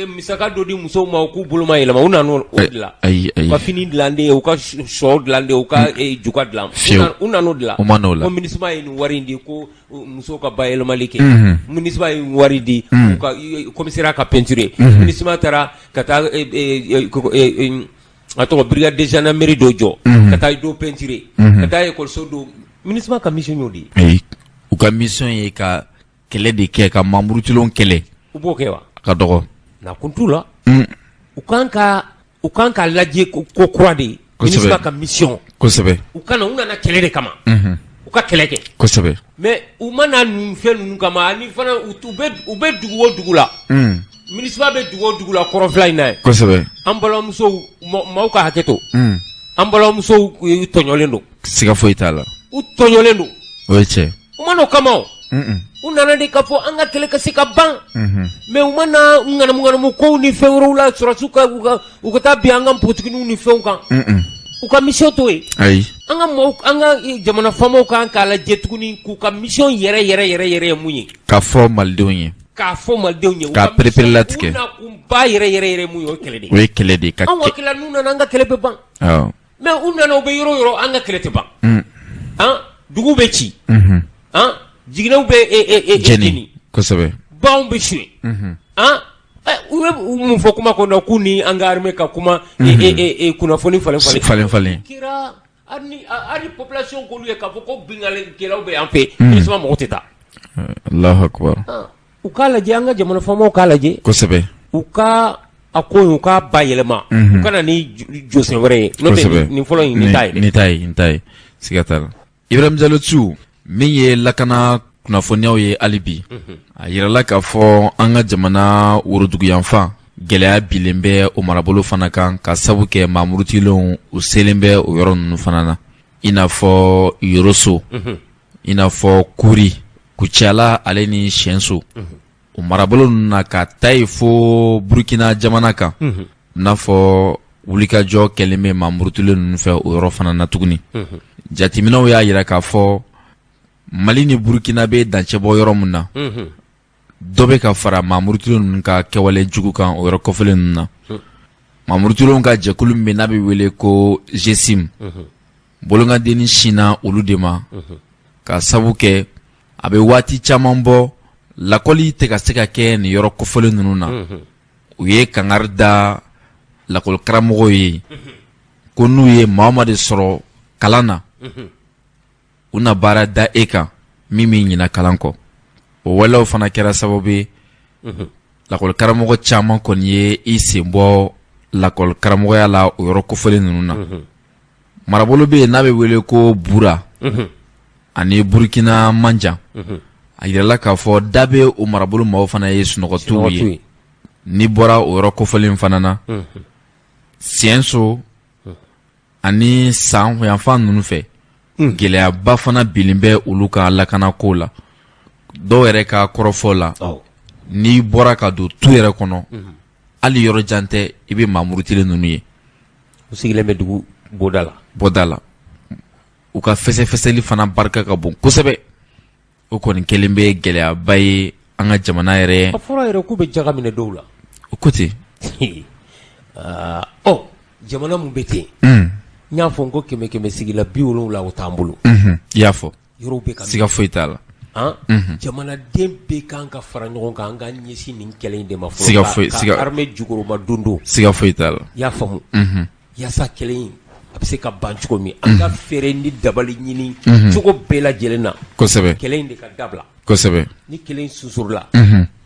musaka dɔ di musow ma u k'u boloma yɛlɛma, u nana o de la? Ayi, ayi. U ka fini dilan de, u ka sɔ dilan de, u ka juga dilan? Fiyewu. U nana o de la? U ma n'o la. Ko MINUSMA ye nin wari in di ko musow ka bayɛlɛmali kɛ, MINUSMA ye wari di u ka commissariat ka peinturer, MINUSMA taara ka taa a tɔgɔ brigade de gendarmerie dɔ jɔ, ka taa dɔ peinturer, ka taa école so dɔ. MINUSMA ka mission y'o de ye. Ayi, u ka mission ye ka kɛlɛ de kɛ, ka maa murutilenw kɛlɛ. U b'o kɛ wa? A ka dɔgɔ. Na kun t'u la. U kan ka lajɛ ko kura de ye. MINUSMA ka mission. U ka na, u nana kɛlɛ de kama. U ka kɛlɛ kɛ. Kosɛbɛ. Mais u ma na nin fɛn ninnu kama ani fana u bɛ dugu o dugu la. MINUSMA bɛ dugu o dugu la kɔrɔnfɛla in na yen. Kosɛbɛ. An balimamusow, maaw ka hakɛ to. An balimamusow tɔɲɔlen don. Siga foyi t'a la. U tɔɲɔlen don. O ye tiɲɛ. U ma n'o kama o. U nana de k'a fɔ an ka kɛlɛ ka se ka ban. Mais u ma na ŋanamu ŋanamu kow ni fɛn wɛrɛw la, sɔrɔdasiw ka u ka taa bin an ka npogotigininw ni fɛnw kan. U ka mission t'o ye. Ayi. An ka maaw, an ka jamana faamaw kan k'a lajɛ tuguni k'u ka mission yɛrɛ yɛrɛ yɛrɛ yɛrɛ ye mun ye. K'a fɔ malidenw ye. K'a fɔ malidenw ye. K'a pereperelatigɛ. U nakunba yɛrɛ yɛrɛ yɛrɛ mun ye, o ye kɛlɛ de ye. O ye kɛlɛ de ye. Anw hakili la n'u nana an ka kɛlɛ bɛ ban. Awɔ. Mais u nana, u bɛ yɔrɔ o yɔrɔ, an ka kɛlɛ tɛ ban. Dugu bɛ ci, jiginɛw bɛ jeni, kosɛbɛ, baganw bɛ suɲɛ. U bɛ mun fɔ kuma kɔnɔ k'u ni an ka armée ka kuma kunnafoni falen falen falen falen. Kɛra hali population k'olu ye k'a fɔ ko binkannikɛlaw bɛ yan fɛ, MINUSMA mɔgɔw tɛ taa. Alahu akibaru. U k'a lajɛ, an ka jamana faamaw k'a lajɛ. Kosɛbɛ. U ka a ko u k'a bayɛlɛma, u ka na ni jɔsen wɛrɛ ye, n'o tɛ nin fɔlɔ in nin t'a ye dɛ. Nin t'a ye, nin t'a ye, siga t'a la. Ibrahim Jalo Tu, min ye lakana kunnafoniyaw ye hali bi, a yirala k'a fɔ an ka jamana woroduguyanfan gɛlɛya bilen bɛ o marabolo fana kan, ka sabu kɛ maa murutilenw u selen bɛ o yɔrɔ ninnu fana na, i n'a fɔ Yoroso, i n'a fɔ Kuri, Kucala ale ni Sɛnso. O marabolo ninnu na ka taa yen fo Burukina jamana kan, n'a fɔ wulikajɔ kɛlen bɛ maa murutilen ninnu fɛ o yɔrɔ fana na tuguni. Jateminɛw y'a jira k'a fɔ Mali ni Burukina bɛ dancɛ bɔ yɔrɔ min na, dɔ bɛ ka fara maa murutilen ninnu ka kɛwale jugu kan o yɔrɔ kofɔlen ninnu na. Maa murutilenw ka jɛkulu min bɛ n'a bɛ wele ko GSIM, bolonkadenni sinna olu de ma, ka sabu kɛ a bɛ waati caman bɔ lakɔli tɛ ka se ka kɛ nin yɔrɔ kofɔlen ninnu na. U ye kangari da lakɔlikaramɔgɔw ye ko n'u ye maa o maa de sɔrɔ kalan na, u na baara da e kan min b'i ɲina kalan kɔ. O waleyaw fana kɛra sababu ye, lakɔlikaramɔgɔ caman kɔni ye i sen bɔ lakɔlikaramɔgɔya la o yɔrɔ kofɔlen ninnu na. Marabolo bɛ yen n'a bɛ wele ko Bura ani Burukina man jan, a yirala k'a fɔ da bɛ o marabolo maaw fana ye sunɔgɔtuw ye. N'i bɔra o yɔrɔ kofɔlen fana na, Sɛnso ani San yanfan ninnu fɛ, gɛlɛyaba fana bilen bɛ olu ka lakanako la. Dɔw yɛrɛ ka kɔrɔfɔ la, n'i bɔra ka don tu yɛrɛ kɔnɔ, hali yɔrɔ jan tɛ, i bɛ maa murutilen ninnu ye. U sigilen bɛ dugu bɔda la. Bɔda la. U ka fɛsɛfɛsɛli fana barika ka bon kosɛbɛ. O kɔni kɛlen bɛ gɛlɛyaba ye an ka jamana yɛrɛ. A fɔra yɛrɛ k'u bɛ jaga minɛ dɔw la. O ko ten. Ɔ, jamana min bɛ ten, n y'a fɔ n ko kɛmɛ kɛmɛ sigi la 70, o t'an bolo. I y'a fɔ. Yɔrɔw bɛ ka siga foyi t'a la. Jamanaden bɛɛ kan ka fara ɲɔgɔn kan, an ka ɲɛsin nin kɛlɛ in de ma fɔlɔ. Siga foyi, siga. Ka armée jukɔrɔma don don. Siga foyi t'a la. I y'a faamu. Yaasa kɛlɛ in a bɛ se ka ban cogo min, an ka fɛɛrɛ ni dabali ɲini cogo bɛɛ lajɛlen na. Kosɛbɛ. Kɛlɛ in de ka dabila. Kosɛbɛ. Ni kɛlɛ in sunsurula,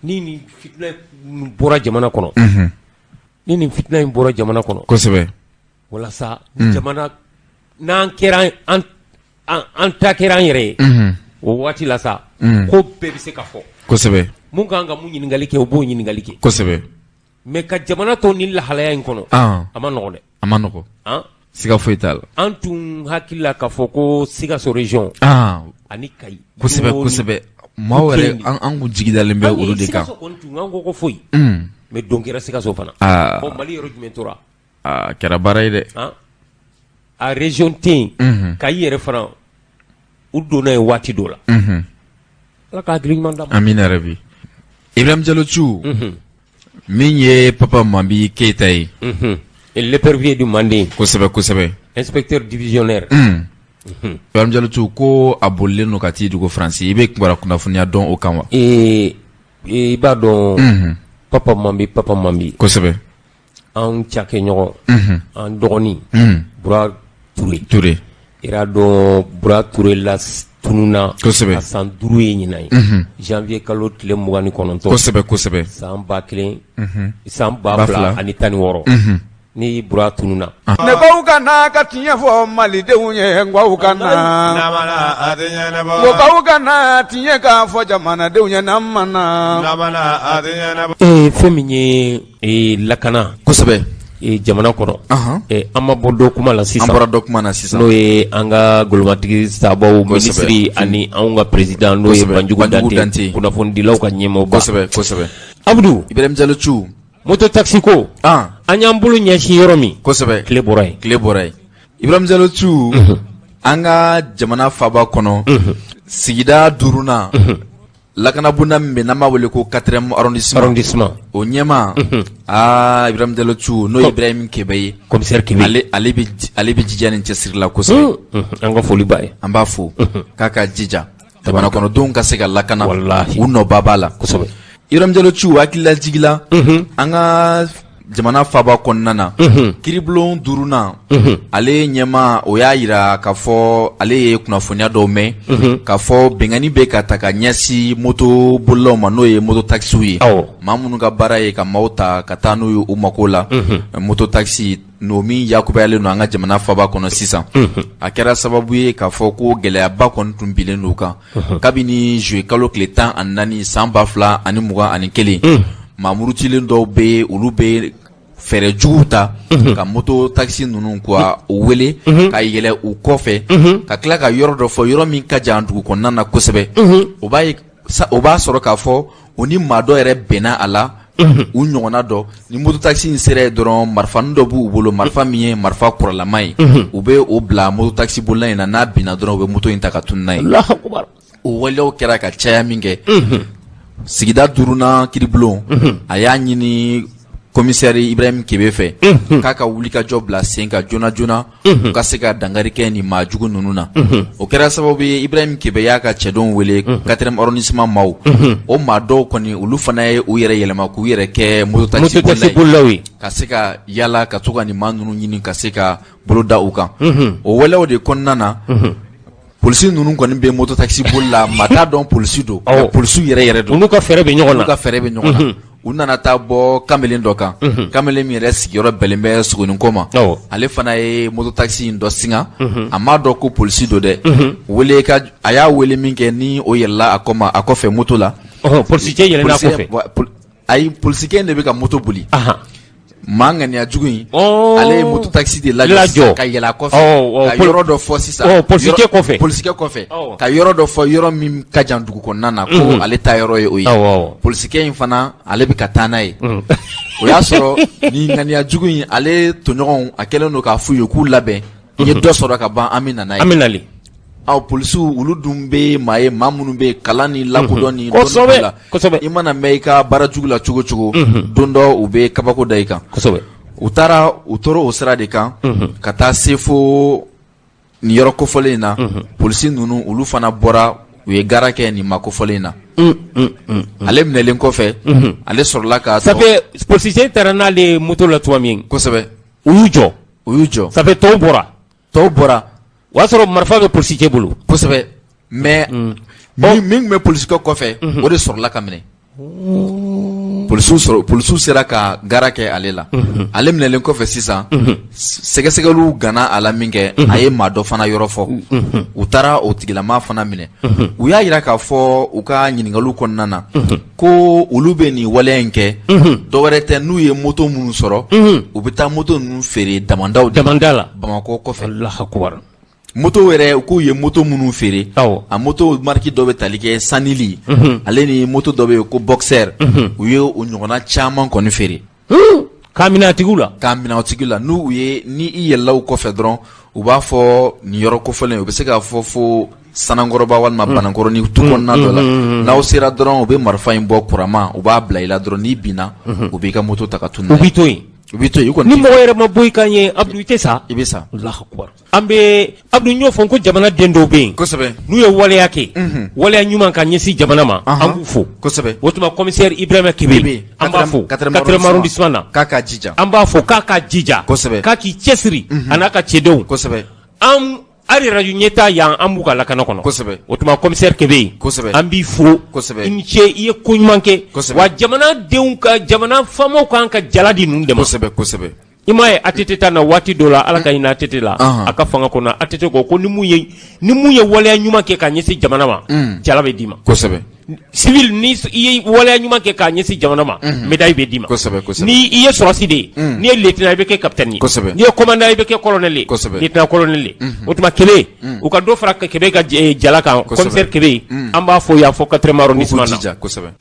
ni nin fitinɛ in bɔra jamana kɔnɔ, ni nin fitinɛ in bɔra jamana kɔnɔ. Kosɛbɛ. Walasa ni jamana n'an kɛra an an ta kɛra an yɛrɛ ye, o waati la sa, ko bɛɛ bɛ se ka fɔ. Kosɛbɛ. Mun kan ka mun ɲininkali kɛ, o b'o ɲininkali kɛ. Kosɛbɛ. Mais ka jamana to ni lahalaya in kɔnɔ, a ma nɔgɔn dɛ. A ma nɔgɔn. Siga foyi t'a la. An tun hakili la k'a fɔ ko Sikaso région ani Kayi. Kosɛbɛ, kosɛbɛ. Maaw yɛrɛ, an kun jigi dalen bɛ olu de kan. Sikaso kɔni tun, an ko ko foyi. Mais don kɛra Sikaso fana. Ɔ, Mali yɔrɔ jumɛn tora? A kɛra baara ye dɛ. A région tɛ yen, Kayi yɛrɛ fana, u donna yen waati dɔ la. Ala ka hakili ɲuman d'an ma. Amina yarabi. Ibrahim Jalo Cu, min ye Papa Mambi Keyita ye, l'épervier du Manden. Kosɛbɛ kosɛbɛ. Inspecteur divisionnaire. Ibrahim Jalo Cu ko a bolilen don ka t'i dogo Faransi. I bɛ kibaruya kunnafoniya dɔn o kan wa? Ee, i b'a dɔn, Papa Mambi, Papa Mambi. Kosɛbɛ. An cakɛɲɔgɔn, an dɔgɔnin Bura Ture. Ture. I y'a dɔn, Bura Ture la tununna. Kosɛbɛ. A san 5 ye ɲinan ye, janvier kalo tile 29. Kosɛbɛ kosɛbɛ. San 1000, san 2016 ni Bura tununna. Ne k'aw ka na ka tiɲɛ fɔ malidenw ye, n k'aw ka na, ko k'aw ka na tiɲɛ k'a fɔ jamanadenw ye, n'an ma na. Ee, fɛn min ye lakana. Kosɛbɛ. Jamana kɔnɔ, an ma bɔ dɔ kuma la sisan. An bɔra dɔ kuma na sisan. N'o ye an ka golomatigi sababu minisiri ani anw ka président, n'o ye Banjugu Dante, kunnafonidilaw ka ɲɛmɔgɔba. Kosɛbɛ kosɛbɛ. Abudu. Ibrahim Jalo Cu. Moto taxi ko, an y'an bolo ɲɛsin yɔrɔ min. Kosɛbɛ. Tile bɔra yen. Tile bɔra yen. Ibrahim Jalo Cu, an ka jamana faaba kɔnɔ, sigida duurunan, lakanabonda min bɛ n'an b'a wele ko quatrième arrondissement, arrondissement, o ɲɛmaa, aa, Ibrahim Jalo Cu, n'o ye Ibrahim Kebe ye. Commissaire Kebe. Ale bɛ jija ni cɛsiri la kosɛbɛ. An ka foli b'a ye. An b'a fo k'a ka jija jamana kɔnɔdenw ka se ka lakana. Walahi. U nɔba b'a la. Kosɛbɛ. Ibrahim Jalo Cu, hakililajigila, an ka jamana faaba kɔnɔna na, kiribulon duurunan, ale ɲɛmaa, o y'a yira k'a fɔ ale ye kunnafoniya dɔw mɛn k'a fɔ binkanni bɛ ka ta ka ɲɛsin moto bolilaw ma, n'o ye moto taxisiw ye, maa minnu ka baara ye ka maaw ta ka taa n'u ye u mako la. Moto taxi n'o min yakubayalen don an ka jamana faaba kɔnɔ sisan, a kɛra sababu ye k'a fɔ ko gɛlɛyaba kɔni tun bilen don u kan kabini juillet kalo tile 14 san 2021. Maa murutilen dɔw bɛ yen, olu bɛ fɛɛrɛ juguw ta ka moto taxi ninnu ka u wele ka yɛlɛ u kɔfɛ, ka tila ka yɔrɔ dɔ fɔ, yɔrɔ min ka jan dugu kɔnɔna na kosɛbɛ. O b'a ye, o b'a sɔrɔ k'a fɔ u ni maa dɔ yɛrɛ bɛnna a la, u ɲɔgɔnna dɔ. Ni moto taxi in sera yen dɔrɔn, marifanin dɔ b'u bolo, marifa min ye marifa kɔrɔlama ye, u bɛ o bila moto taxi bolila in na. N'a binna dɔrɔn, u bɛ moto in ta ka tunun n'a ye. O waleyaw kɛra ka caya min kɛ, sigida duurunan kiribulon, a y'a ɲini commissaire Ibrahim Kebe fɛ k'a ka wulikajɔ bila sen kan joona joona, u ka se ka dankari kɛ nin maa jugu ninnu na. O kɛra sababu ye, Ibrahim Kebe y'a ka cɛdenw wele, quatrième arrondissement maaw. O maa dɔw kɔni, olu fana ye u yɛrɛ yɛlɛma k'u yɛrɛ kɛ moto taxi bolilaw ye, ka se ka yala ka to ka nin maa ninnu ɲini, ka se ka bolo da u kan. O waleyaw de kɔnɔna na, polisi ninnu kɔni bɛ moto taxi boli la, maa t'a dɔn polisi don, polisiw yɛrɛ yɛrɛ don. N'u ka fɛɛrɛ bɛ ɲɔgɔn na. N'u ka fɛɛrɛ bɛ ɲɔgɔn na. U nana taa bɔ kamalen dɔ kan, kamalen min yɛrɛ sigiyɔrɔ bɛnnen bɛ Sogonikɔ ma. Ale fana ye moto taxi in dɔ singa, a m'a dɔn ko polisi don dɛ. Wele ka a y'a wele min kɛ, ni o yɛlɛla a kɔ ma, a kɔfɛ moto la. Polisikɛ yɛlɛnna a kɔfɛ. Ayi, polisikɛ in de bɛ ka moto boli. Maa ŋaniya jugu in, ale ye moto taxi de lajɔ ka yɛlɛ a kɔfɛ, ka yɔrɔ dɔ fɔ sisan. Polisikɛ kɔfɛ. Polisikɛ kɔfɛ, ka yɔrɔ dɔ fɔ, yɔrɔ min ka jan dugu kɔnɔna na, ko ale ta yɔrɔ ye o ye. Polisikɛ in fana, ale bɛ ka taa n'a ye. O y'a sɔrɔ ni ŋaniya jugu in, ale tɔɲɔgɔnw, a kɛlen don k'a f'u ye k'u labɛn, n ye dɔ sɔrɔ ka ban, an bɛ na n'a ye. An bɛ nali. Aw polisiw, olu dun bɛ maa ye, maa minnu bɛ kalan ni lakodɔn ni dɔnni la. I mana mɛn i ka baara jugu la cogo cogo, don dɔ u bɛ kabako da i kan. U taara, u tora o sira de kan ka taa se fo nin yɔrɔ kofɔlen in na. Polisi ninnu, olu fana bɔra, u ye gaara kɛ nin maa kofɔlen in na. Ale minɛlen kɔfɛ, ale sɔrɔla ka ça fait policier taara n'ale moto la tuma min. Kosɛbɛ. U y'u jɔ. U y'u jɔ. Ça fait tɔw bɔra. Tɔw bɔra. O y'a sɔrɔ marifa bɛ polisikɛ bolo. Kosɛbɛ, mais min tun bɛ polisikɛ kɔfɛ, o de sɔrɔla ka minɛ. Polisiw sɔrɔ, polisiw sera ka gaara kɛ ale la. Ale minɛlen kɔfɛ sisan, sɛgɛsɛgɛliw ganna a la min kɛ, a ye maa dɔ fana yɔrɔ fɔ. U taara o tigilama fana minɛ. U y'a jira k'a fɔ u ka ɲininkaliw kɔnɔna na ko olu bɛ nin waleya in kɛ, dɔwɛrɛ tɛ, n'u ye moto minnu sɔrɔ, u bɛ taa moto ninnu feere damandaw damanda la. Bamakɔ kɔfɛ. Alahu akubar. Moto yɛrɛ, k'u ye moto minnu feere, a moto marque dɔ bɛ tali kɛ Sanili, ale ni moto dɔ bɛ yen ko Boxer. U ye o ɲɔgɔnna caman kɔni feere. K'a K'a minɛ a tigiw la. K'a minɛ o tigi la. N'u ye ni i yɛlɛla u kɔfɛ dɔrɔn, u b'a fɔ nin yɔrɔ kofɔlen, u bɛ se k'a fɔ fo Sanankɔrɔba walima Banankɔrɔni tu kɔnɔna dɔ la. N'aw sera dɔrɔn, u bɛ marifa in bɔ kurama, u b'a bila i la dɔrɔn. N'i binna, u b'i ka moto ta ka tunu. U b'i to yen. U b'i to yen. I kɔni Ni mɔgɔ yɛrɛ ma bɔ i kan ye, Abdu, i tɛ sa. I bɛ sa. Allahu akbar. An bɛ, Abdu, n y'o fɔ ko jamana den dɔw bɛ yen, n'u ye waleya kɛ, waleya ɲuman ka ɲɛsin jamana ma, an b'u fo. O tuma commissaire Ibrahima Kebe, an b'a fo 4e arrondissement na. K'a ka jija. An b'a fɔ k'a ka jija, k'a k'i cɛsiri, a n'a ka cɛdenw. An hali radio ɲɛta yan, an b'u ka lakana kɔnɔ. O tuma commissaire Kebe, an b'i fo, i ni ce, i ye ko ɲuman kɛ. Wa jamanadenw ka, jamana faamaw kan ka jala di ninnu de ma. I m'a ye ATT ta na waati dɔ la, Ala ka hinɛ ATT la, a ka fanga kɔnɔ, ATT ko ni mun ye waleya ɲuman kɛ ka ɲɛsin jamana ma, jala bɛ d'i ma. Civil, ni i ye waleya ɲuman kɛ k'a ɲɛsin jamana ma, médaille bɛ d'i ma. Ni i ye sɔrɔsi de ye, n'i ye lieutenant, i bɛ kɛ capitaine ye. N'i ye commandant, i bɛ kɛ colonel ye, lieutenant colonel ye. O tuma Kebe, u ka dɔ fara Kebe ka jala kan. Commissaire Kebe, an b'a fɔ yan fɔ 4e arrondissement na. Kosɛbɛ.